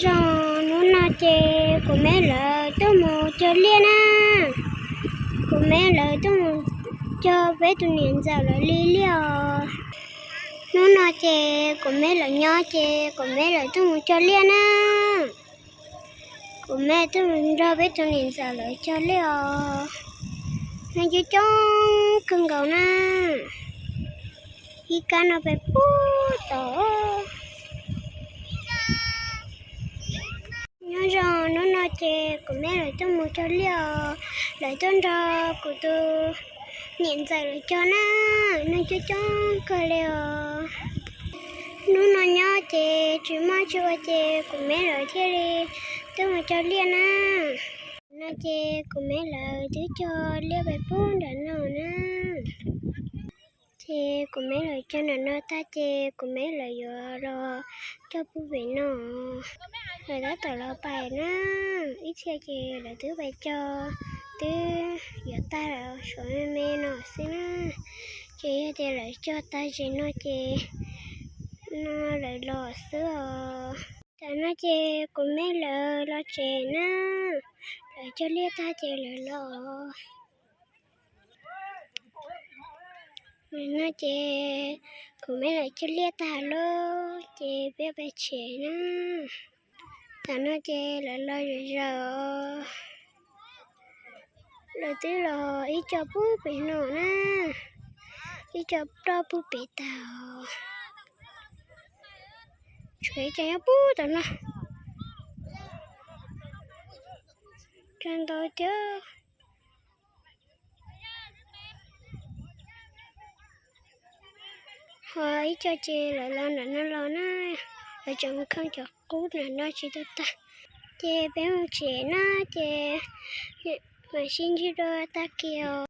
Zoo, hnub no ces kuv me lawv tuaj mus cog liaj na. Kuv me lawv tuaj mus cog peb tus niam ntxawm lawv li liaj os. Hnub no ces kuv me lawv nyob ces kuv me lawv tuaj mus cog liaj na. Kuv me tuaj mus nrog peb tus niam ntxawm lawv cog liaj os. Neeg coob coob kawg nkaus na. Ib kab no peb puag tod. Nyob zoo, hnub no ces kuv me lawv tuaj mus cog liaj os. Lawv tuaj nrog kuv tus niam ntxawm lawv cog na. Neeg coob coob kawg li os. Hnub no nyob ces tsis muaj tsis ua ces kuv me lawv thiaj li tuaj mus cog liaj na. No ces kuv me lawv twb cog liaj pem puag nram no na. Ces kuv me lawv cog nram no tag ces kuv me lawv yuav los cog puag pem no. Lawv tab tom los pais na, ib txhia ces lawv twb pais cog, twb yuav tag lawm, tshuav me me no xwb na. Ces yog tias lawv cog tag zim no ces no lawv los xwb os. Tam no ces kuv me lawv los tsev na, lawv cog liaj tag ces lawv los. No ces kuv me lawv cog liaj tag lawm ces peb pais tsev na. Tam no ces lawv los zom zaws os. Lawv twb los ib co puag pem no na, ib co roj puag pem tag os. Tshuav ib co nyob puag tom no. Cog ntau thiab. Ho ib co ces lawv los nram no los na, lawv tseem mus khawb cov qub nram no tsis tau tag. Ces peb mus tsev na, ces mam sib ntsib dua tag kis os.